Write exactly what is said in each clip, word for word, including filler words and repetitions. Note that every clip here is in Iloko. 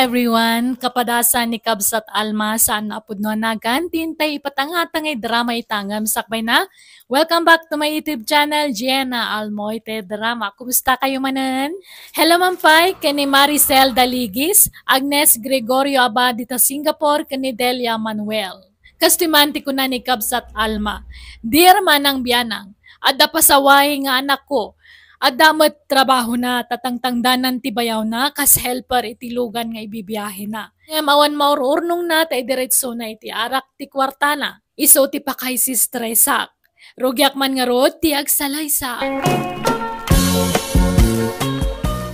Everyone, kapadasan ni Kabsat Alma, saan a pudno a nagan, ti intay ipatangtang nga drama ita ngem sakbay na. Welcome back to my YouTube channel, Jenna Almoite Drama. Kumusta kayo manen? Hello, Mampay, ken ni Maricel Daligis, Agnes Gregorio Abad dita Singapore, ken ni Delia Manuel. Kastoy man ti kuna ni Kabsat Alma, "Dear Manang Bianang, adda pasaway nga anakko. Adda met trabahona ta tangtangdanan ti bayawna kas helper iti lugan nga ibibiahena. Ngem awan maur-urnongna ta idiretsona iti arak ti kuartana. Isu ti pakaisistresak. Rugiak man ngarud ti agsalaysa."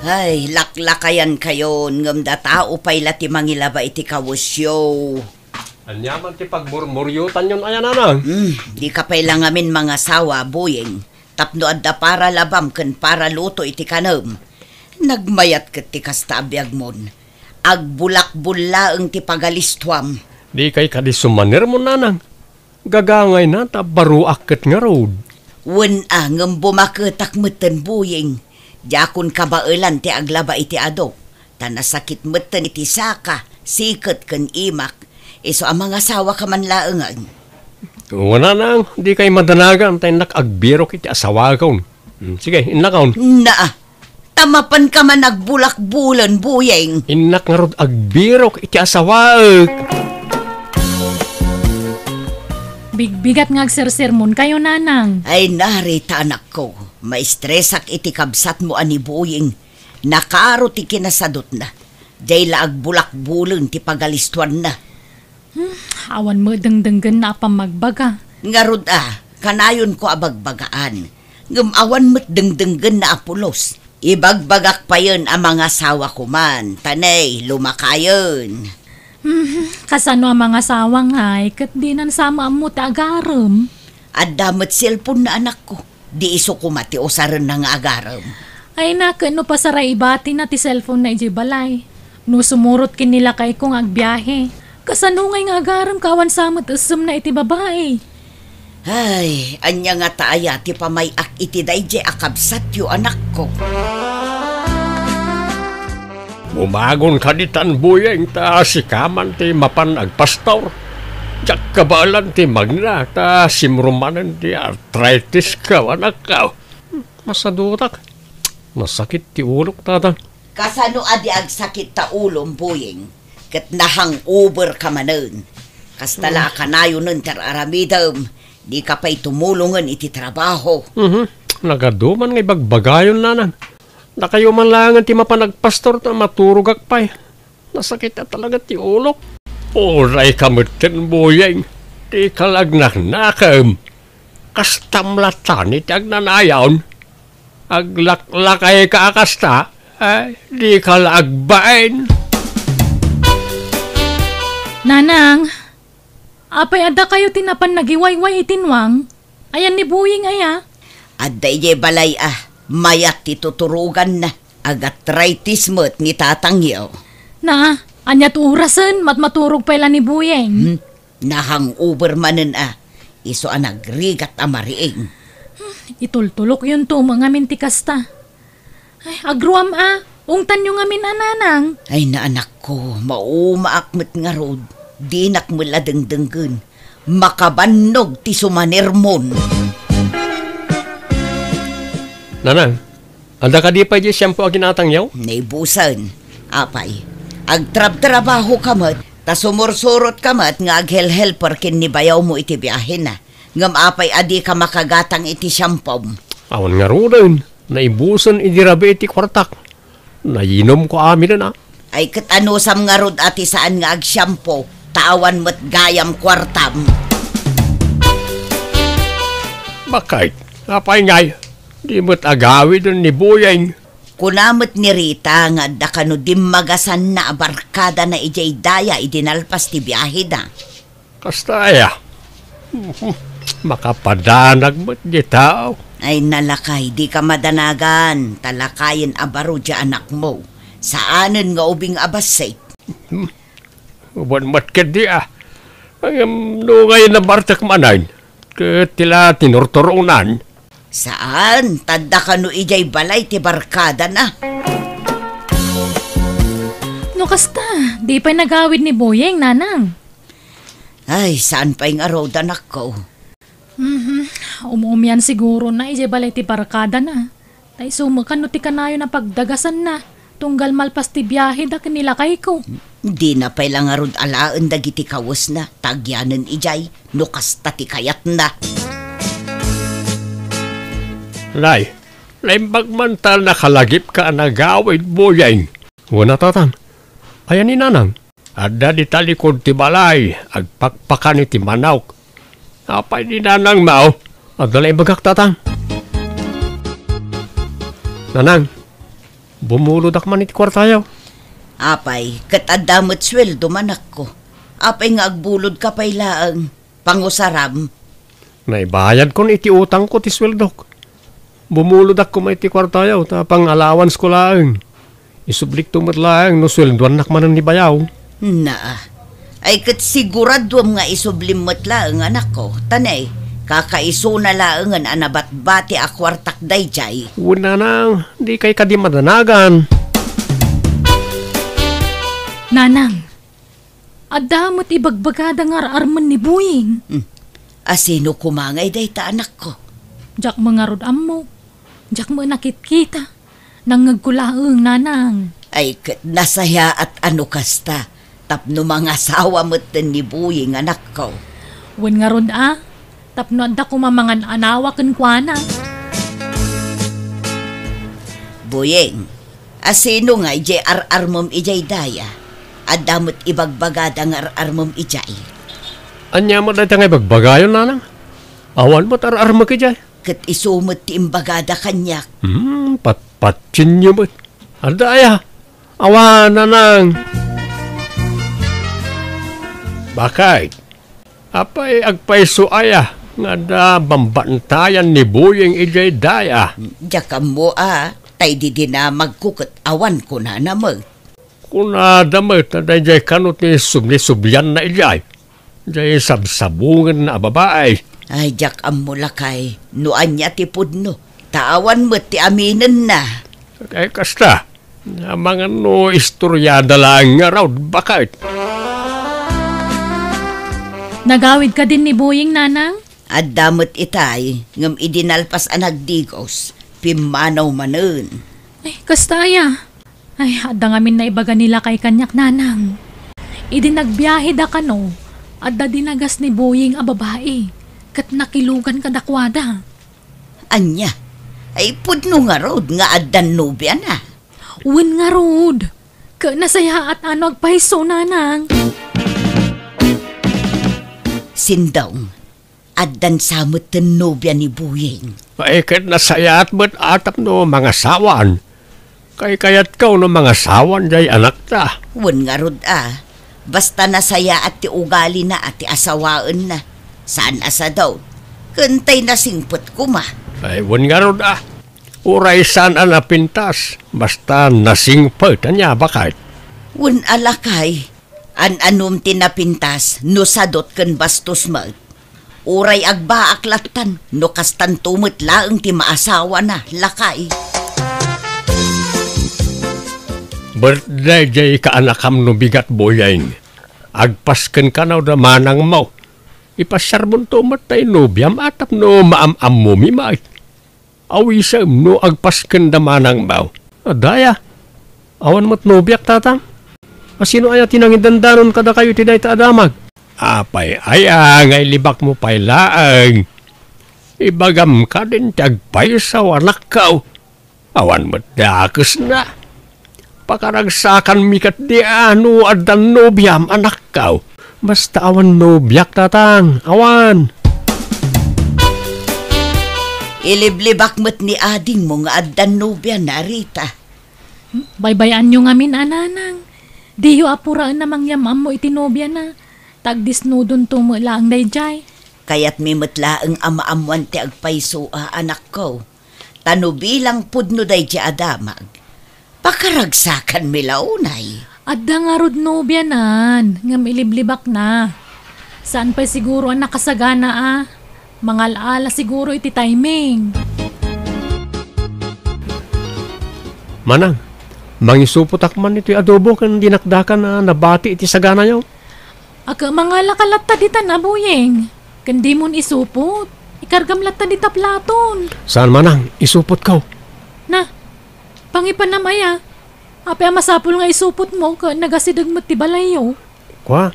Ay, laklakayan kayon, ngem datao pay la ti mangilaba iti kawesyo. Ania man ti pagmurmuriotanyon aya, Nanang? Hmm, dika pay la ngamin mangasawa, Buyeng, tapno adda para labam ken para luto iti kanem. Nagmayat ket ti kasta a biagmon. Agbulakbul laeng ti pagalistuam. Dikay kadi sumanermon, Nanang. Gagangayna ta baruak ket ngarud. Wen a, ngem bumaketak metten, Buyeng. Diakon kabaelan ti aglaba iti adok. Ta nasakit metten iti saka, siket ken imak. Isu a mangasawaka man laengen. Wen a, Nanang, dikay madanagan ta innak agbirok iti asawakon. Hmm, sige, innakon. Naa, ta mapanka man agbulakbulen, Buyeng. Innak ngarud agbirok iti asawaek. Bigbigat nga agsersermonkayo, Nanang. Ay, narita, anakko. Maistresak iti kabsatmo a ni Buyeng. Nakaro ti kinasadutna. Diay la agbulakbulen ti pagalistuanna. Hmm, awan met dengdenggenna a pammagbaga. Ngarud a, kanayonko a bagbagaan. Ngem awan met dengdenggenna a pulos. Ibagbagak payen a mangasawako man, ta nay, lumakayen. Hmm, kasano a mangasawa ngay, ket dinan sa maammo ti agarem? Adda met cellphone na anakko. Di isu koma ti usarenna nga agarem. Ay, naken no pasaray ibatina ti cellphone na idiay balay. No sumurot ken ni lakayko nga agbiahe. Kasano ngay nga agarem ka awan sa met essemna iti babai? Ay, ania ngata aya ti pamay-ak iti daydiay a kabsatyo, anakko? Umagon kadi tan, Buyeng, ta sika man ti mapan agpastor. Diak kabaelan ti magna, ta simro manen ti arthritis ka, anakko. Masadutak. Nasakit ti ulok, tata. Kasano a di agsakit ta ulom, Buyeng? Ket nahangover ka manen. Kasta la a kanayonen ti ar-aramidem. Dika pay tumulongen iti trabaho. Mhm. Nagadu man nga ibagbagayon, Nanang. Dakayo man laengen ti mapan agpastor ta maturogak pay. Nasakit a talaga ti ulok. Uray ka metten, Buyeng. Dika la agnaknakem. Kastam latta ti agnanayon. Aglaklakay ka a kasta, eh, dika la agbain. Nanang, apay adda kayo ti napan nagiwayway iti nuang? Ayan ni Buyeng aya? Adda idiay balay a, mayat ti tuturoganna. Agatritis met ni tatangyo. Na, ania ti orasen, matmaturog pay la ni Buyeng? Hmm? Nahangover manen a, isu a nagrigat a mariing. Itultulokyonto met ngamin ti kasta. Ay, agruam a, ungtanyo ngamin a, Nanang. Ay, naanakko, maumaak met ngarud, dinak met la dengdenggen. Makabannog ti sumanermon. Nanang, adda kadi pay diay siampo a ginatangyo? Naibusen. Apay, agtrabtrabaho ka met, ta sumursurot ka met nga aghelhelper ken ni bayawmo iti biahena. Ngem apay a dika makagatang iti siampom? Awan ngaruden, naibusen idi rabii ti kuartak. Nayinomko aminen a. Ay, ket anusam ngarud a ti saan nga agsiampo, ta awan met gayam kuartam? Bakit? Apay ngay, di met agawiden ni Buyeng? Kuna met ni Rita nga adda kano dimmagasanna a barkadana idiay daya idi nalpas ti biaheda. Kasta aya. Makapadanag met di tao. Ay, nalakay, dika madanagan, ta lakayen a baro diay anakmo. Saanen nga ubing a bassit. Wen met ketdi a. Ngem no ngay nabartek manen, ket ti la tinurturonan. Saan, ta adda kano idiay balay ti barkadana. No kasta, Ti pay nagawid ni Boyeng, nanang? Ay, saan pay ngarud, anakko? Mhm. Um-umian siguro na idiay balay ti barkadana. Ta isu met kano ti kanayon a pagdagasanna, tunggal malpas ti biahe da ken ni lakayko. Dina pay la ngarud alaen dagiti kawesna, ta agyanen idiay, no kasta ti kayatna. Nay, naimbag man ta nakalagipka a nagawid, Boyeng. Wen a, tatang. Aya ni nanang? Adda dita likud ti balay, agpakpakan iti manok. Apay ni nanangmo? Adda la imbagak, tatang. Nanang, bumulodak man iti kuartayo. Apay, ket adda met sueldo, anakko. Apay nga agbulodka pay laeng? Pangusaram. Naibayadkon iti utangko ti sueldok. Bumulodak koma iti kuartayo, ta pang-allowance ko laeng. Isublikto met laeng no sueldoannak manen ni bayaw. Naa. Ay, ket siguraduem nga isublim met laeng, anakko. Ta ne, kakaisuna laengen a nabatbati a kuartak daydiay. Wen, nanang, dikay kadi madanagan. Nanang, adda met ibagbagada nga ar-armen ni Boyeng. Hmm. A sino koma ngay dayta, anakko? Diak met ngarud ammo. Diak met nakitkita. Nangngegko laeng, nanang. Ay, ket nasayaat a no kasta, tapno mangasawa metten ni Boyeng, anakko. Wen ngarud a, tapno adda koma mangan-anawa kenkuana. Boyeng, a sino ngay diay ar-armem idiay daya? Adda met ibagbagada nga ar-armem idiay. Ania met dayta nga ibagbagayo, nanang? Awan met ar-armek idiay. Ket isu met ti imbagada kaniak. Hmm, patpatienyo met. Adda aya? Awan, nanang. Bakay, apay agpayso aya nga adda bambantayan ni Boyeng idiay daya? Diak ammo a, tay di dinamagko ket awan kunana met. Kunada met a daydiay kano ti subli-sublianna idiay. Diay sabsabungenna a babai. Ay, diak ammo, lakay, no ania ti pudno, ta awan met ti aminenna. Ay, kasta, amangan no istoriada laeng ngarud, baket. Nagawid kadin ni Boyeng, nanang? Adda met itay, ngem idi nalpas a nagdigos, pimmanaw manen. Ay, kasta aya? Ay, adda ngamin naibaga ni lakay kaniak, nanang. Idi nagbiaheda kano, adda dinagas ni Boyeng a babai, ket nakilugan kadakuada. Ania? Ay, pudno ngarud nga addan nobiana? Wen ngarud. Ket nasayaat a no agpayso, nanang. Sindong, addan sa metten nobia ni Boyeng. Ay, ket nasayaat met a tapno mangasawan. Kaykayatko no mangasawan diay anakta. Wen ngarud a, basta nasayaat ti ugalina a ti asawaenna. Saan a sadot. Ken tay nasingpet koma. Ay, wen ngarud a. Uray saan a napintas, basta nasingpet, ania, baket? Wen a, lakay. An-anom ti napintas no sadot ken bastos met. Uray agbaak lattan no kastanto met laeng ti maasawana, lakay. Birthday diay kaanakam no bigat, Boyeng. Agpasken kano da manangmo. Ipasiarbonto met tay nobiam a tapno maam-ammomi met. Awisem no agpasken da manangmo. Adda aya? Awan met nobiak, tatang. A sino aya ti nangidandanon kadakayo iti dayta a damag? Apay aya nga ilibakmo pay laeng? Ibagam kadin ti agpayso, anakko. Awan met dakesna. Pakaragsakanmi ketdi a no addan nobiam, anakko. Basta awan nobiak, tatang. Awan. Iliblibak met ni adingmo nga addan nobiana, Rita. Baybay-anyo ngamin a, nanang. Diyo apuraen a mangyam-ammo iti nobiana. Ta agdesnudonto met laeng daydiay. Kayatmi met laeng a maammoan ti agpayso a, anakko. Ta no bilang pudno daydiay a damag, pakaragsakanmi la unay. Adda ngarud nobianan, ngem iliblibakna. Saan pay siguro a nakasagana a. Mangal-ala siguro iti timing. Manang, Mangisupotak man itoy adobo ken dinakdakan a nabati iti saganayo. Aka, mangalaka latta ditan a, Boyeng. Ken dimon isupot. Ikargam latta dita platon. Saan, manang, isupotko. Na, pangipanam aya. Apay a masapul nga isupotmo ket nagasideg met ti balayyo? Kua,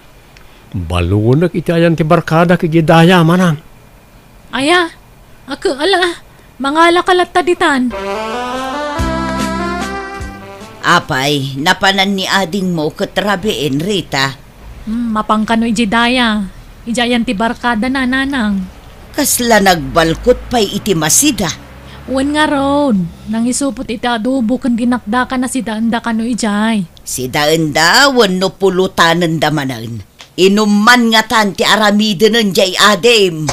balunek iti ayan ti barkadak idiay daya, manang. Aya, aka, ala, mangalaka latta ditan. Apay, napanan ni adingmo ket rabiin, Rita? Hmm, mapan kano idiay daya. Idiay ayan ti barkadana, nanang. Kasla nagbalkot pay iti masida. Wen ngarud, nangisupot iti adobo ken dinakdakan a sidaenda kano idiay. Sidaenda wenno pulotanenda manen. Inumman ngatan ti aramidenen diay adim.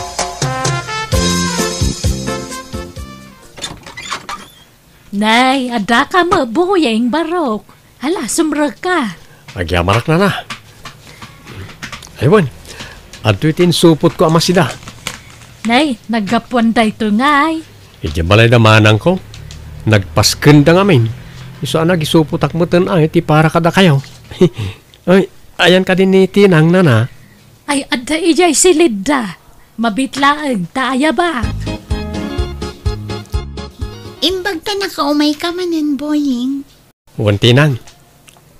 Nay, adda ka met, Boyeng, barok. Hala, sumrekka. Agyamanak, nana. Ay, wen, adtoy ti insupotko a masida. Nay, naggapuan daytoy ngay. Idiay balayda manangko, nagpaskenda ngamin. Isu a nagisupotak meten ay ti para kadakayo. Ay, ayan kadi ni Tinang, nana? Ay, adda idiay silidda. Mabit laeng ta ayabak. Imbag ta nakaumayka manen, Boyeng. Wen, Tinang,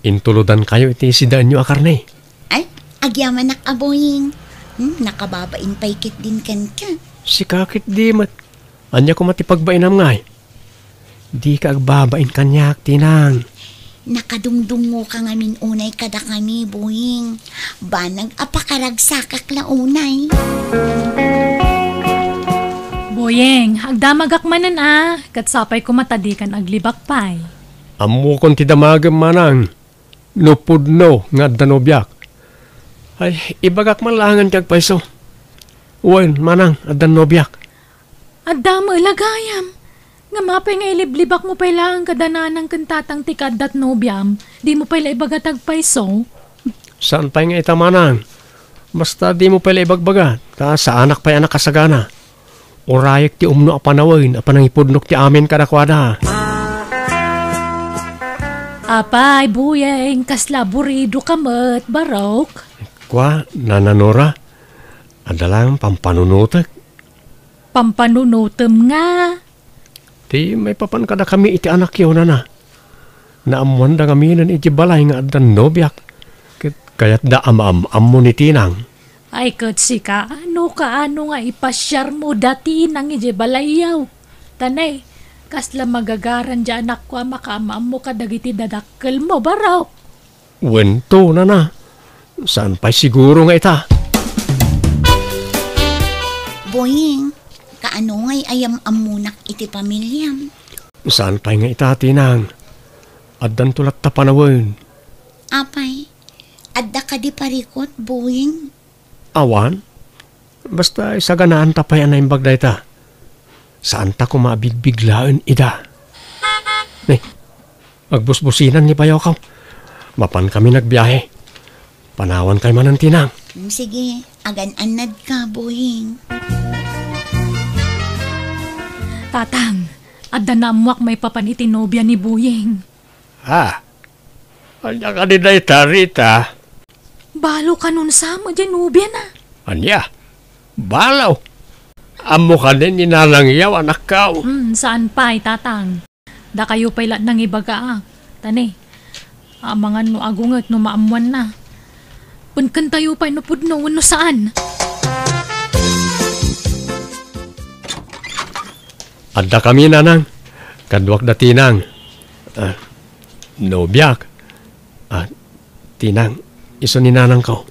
intulodankayo iti sidaenyo a karne. Ay, agyamanak a, Boyeng. Hmm, nakababain pay ketdin kenka. Sika ketdi met. Ania koma ti pagbainam ngay? Dika agbabain kaniak, Tinang. Nakadungdungngoka ngamin unay kadakami, Boyeng. Banag a pakaragsakak la unay. Boyeng, agdamagak manen a, ket sapay koma ta dikan aglibak pay. Ammokon ti damagem, manang. No pudno nga adda nobiak. Ay, ibagak man laengen ti agpayso. Wen, manang, addan nobiak. Adda met la gayam. Ngem apay nga iliblibakmo pay laeng kada nanang ken tatang ti kaaddat nobiam? Dimo pay la ibaga ti agpayso? Saan pay nga ita, manang. Basta dimo pay la ibagbaga, ta saanak pay a nakasagana. Urayek ti umno a panawen a panangipudnok ti amin kadakuada. Apay, Boyeng, kasla aburidoka met, barok? Kua, Nana Nora, adda laeng pampanunotek. Pampanunotem nga? Ti maipapan kadakami iti anakyo, nana. Naammoanda ngaminen iti balay nga addan nobiak, ket kayatda a maam-ammo ni Tinang. Ay, ket sika, no kaano nga ipasiarmo da Tinang idiay balayyo? Ta nay, kasla magagaran diay anakko a makaam-ammo kadagiti dadakkelmo, barok? Wen to, nana. Saan pay siguro nga ita? Boyeng, kaano ngay a yam-ammonak iti pamiliam? Saan pay nga ita, Tinang. Addanto latta panawen. Apay, adda kadi parikut, Boyeng? Awan. Basta isaganaanta pay a naimbag dayta. Saanta koma a bigbiglaen ida. Nay, agbusbusinan ni bayokaw. Mapankami nagbiahe. Panawankayo manen, Tinang. Mm, sige, agan-annadka, Boyeng. Tatang, adda naammoak maipapan iti nobia ni Boyeng. Ah, ania kadi dayta, Rita? Balo kanon sa met diay nobiana. Ania? Balo? Ammo kadi ni Nanang Yaw, anakko? Hmm, saan pay, Tatang. Dakayo pay la nangibaga, a. Ta nay, amangan no agunget no maammoanna. Penkentayo pay no pudno wenno saan. Addakami, Nanang. Kaduak da Tinang. Ah, nobiak. Ah, Tinang, isu ni Nanangko.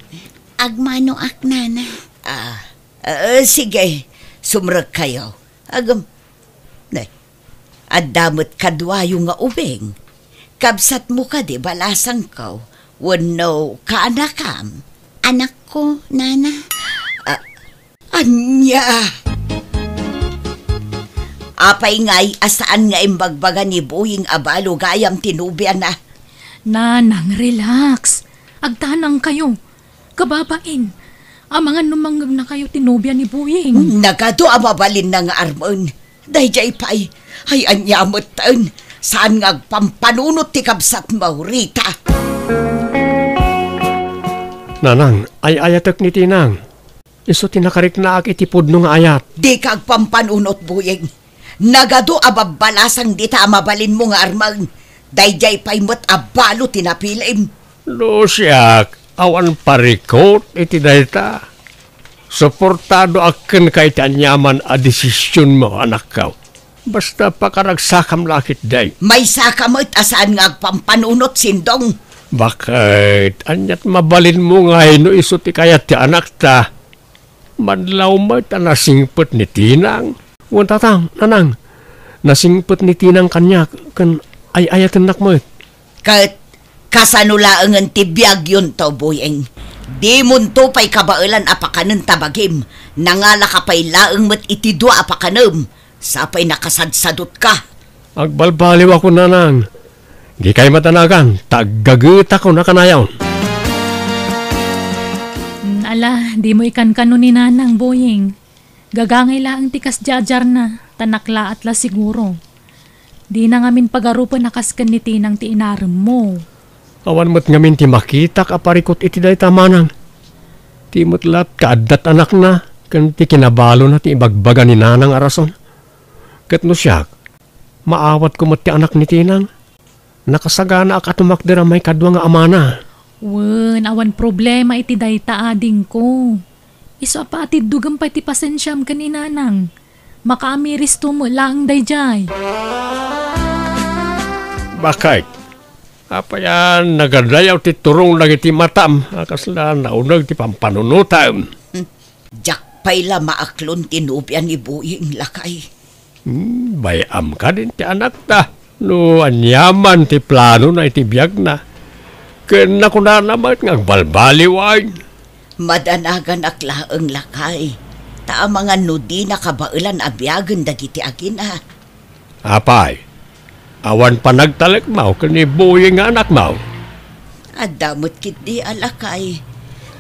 Agmanoak, Nana. Ah, ah, sige. Sumrekkayo. Agam, ne, adda met kaduayo nga ubing. Kabsatmo kadi, balasangko, wenno kaanakam? Anakko, Nana. Ah, ania? Apay ngay a saan nga imbagbaga ni Boying a balo gayam ti nobiana? Nanang, relax. Agtanangkayo. Kababain, amangan no mangngegnakayo ti nobia ni Boying. Nagadu a mabalinna nga armen. Daydiay pay, ay ania metten. Saan nga agpampanunot ti kabsatmo, Rita? Nanang, ay-ayatek ni Tinang. Isu ti nakariknaak iti pudno nga ayat. Dika agpampanunot, Boyeng. Nagadu a babbalasang dita a mabalinmo nga armen. Daydiay pay met a balo ti napilim. No siak, awan parikut iti dayta. Suportadoak kenka iti aniaman a desisionmo, anakko. Basta pakaragsakam la ketdi. Maysaka met a saan nga agpampanunot, Sindong. Baket, aniat mabalinmo ngay no isu ti kayat ti anakta? Madlaw met a nasingpet ni Tinang. Wen, Tatang, Nanang, nasingpet ni Tinang kaniak ken ay-ayatennak met. Ket kasano laengen ti biagyonto, Boyeng? Dimonto pay kabaelan a pakanen ta bagim. Nangalaka pay laeng met iti dua a pakanem. Sapay nakasadsadutka. Agbalbaliwakon, Nanang. Dikay madanagan, ta aggagetakon a kanayon. Mm, ala, dimo ikankano ni Nanang, Boyeng. Gagangay laeng ti kasdiadiarna, ta naklaat la siguro. Dina ngamin pagarupen a kas ken ni Tinang ti inaremmo. Awan met ngamin ti makitak a parikut iti dayta, Manang. Ti met laeng kaaddat anakna, ken ti kinabalona ti ibagbaga ni Nanang a rason. Ket no siak, maawatko met ti anak ni Tinang. Nakasaganaak a tumakder a maikadua nga amana. Wen, awan problema iti dayta, adingko. Isu a paatiddogem pay ti pasensiam ken ni Nanang. Makaamiristo met laeng daydiay. Baket, apay a nagadayaw ti turong dagiti matam a kasla nauneg ti pampanunotam? Hmm. Diak pay la maaklon ti nobia ni Boyeng, lakay. Hmm, bay-am kadin ti anakta no aniaman ti planona iti biagna. Ken nakunana met nga agbalbaliwen. Madanaganak laeng, lakay, ta amangan no dina kabaelan a biagen dagiti agina. Apay, awan panagtalekmo ken ni Boyeng nga anakmo? Adda met ketdi a lakay.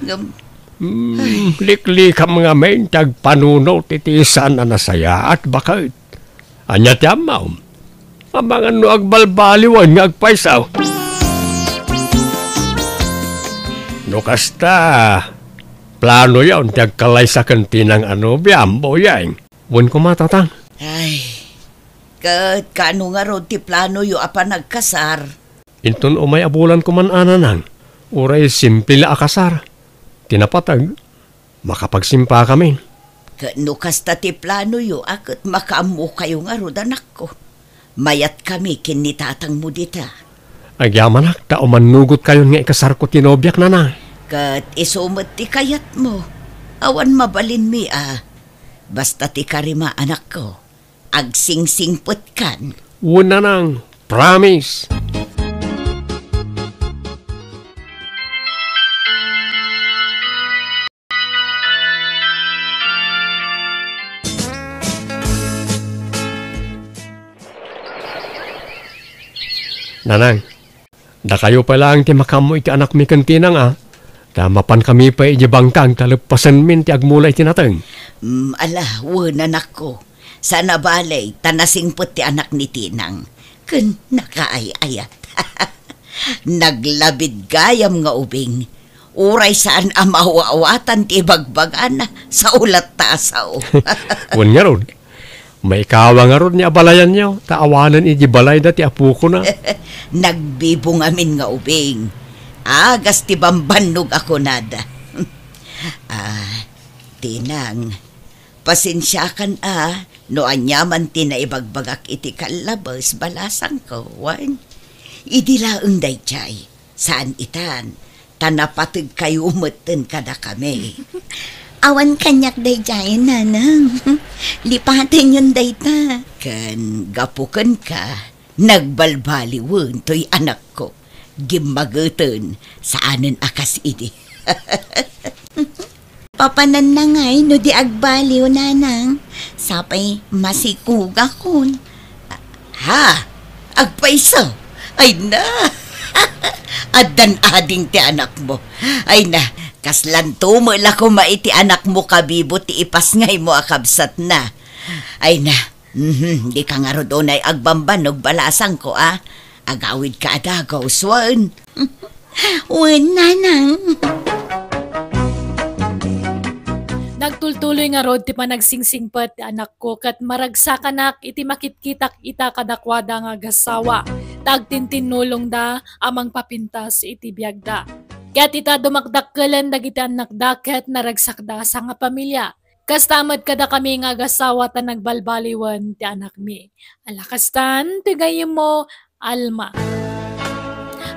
Ngem Hmm, liklikam ngamin ti agpanunot iti saan a nasayaat, baket. Ania ti ammom? Amangan no agbalbaliwen nga agpayso. No kasta, planoyon ti agkalaysa ken Tinang a nobiam, Boyeng. Wen koma, Tatang. Ay, ket kaano ngarud ti planoyo a panagkasar? Inton umay a bulan koma, Nanang, uray simple la a kasar. Ti napateg, makapagsimpakamin. Ket no kasta ti planoyo a ket makaammokayo ngarud, anakko, mayatkami ken ni tatangmo dita. Agyamanak ta umannugotkayon nga ikasarko ti nobiak, Nanang. Ket isu met ti kayatmo. Awan mabalinmi a. Basta ti karima, anakko. Agsingsingpetkan. Wen, Nanang, promise. Nanang, dakayo pay laeng ti makaammo iti anakmi ken Tinang a, ta mapankami pay idiay bangkang ta leppasenmin ti agmula iti nateng. Mm, ala, wen, anakko. Saan a bale, ta nasingpet ti anak ni Tinang. Ken nakaay-ayat. Naglabid gayam nga ubing. Uray saan a maaw-awatan ti ibagbagana, sao latta a sao. Wen ngarud, maikawa ngarud ni abalayanyo, ta awanen idi balayda ti apokona. Nagbibo ngamin nga ubing. Agas ti bambannog a kunada. Ah, Tinang, pasensiakan a no aniaman ti naibagbagak iti kallabes, balasangko, wen. Idi laeng daydiay, saan itan, ta napategkayo metten kadakami. Awan kaniak daydiay, Nanang. Lipatenyon dayta. Ken gapu kenka, nagbalbaliwen toy anakko. Gimmageten, saanen a kas idi. Papananna ngay no di agbaliw, Nanang. Sapay masikugakon. Ha? Agpayso? Ay na! Addan ading ti anakmo. Ay na, kaslanto met la koma iti anakmo, kabibo, ti ipasngaymo a kabsatna. Ay na, Mhm, di ka ngarud unay agbambanog balasangko, a. Agawid ka a dagus, wen. Wen, nanang. Nagtultuloy ngarud ti panagsingsingpet ti anakko ket maragsakanak iti makitkitak ita kadakuada nga agassawa, ta agtintinnulongda a mangpapintas iti biagda. Ket ita dumakdakkelen dagiti annakda ket naragsakda a sangapamilia. Kasta met kadakami nga agassawa ta nagbalbaliwen ti anakmi. Ala kastan ti gayyemmo, Alma.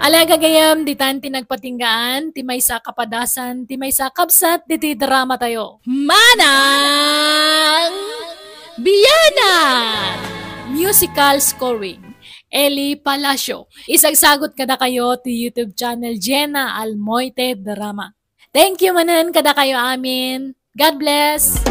Ala gagayem, ditan ti nagpatinggaan, ti maysa a kapadasan, ti maysa a kabsat, diti drama tayo. Manang Biyanan! Musical scoring, Eli Palacio. Isagsagot kadakayo ti YouTube channel Jenna Almoite Drama. Thank you manen kadakayo amin. God bless!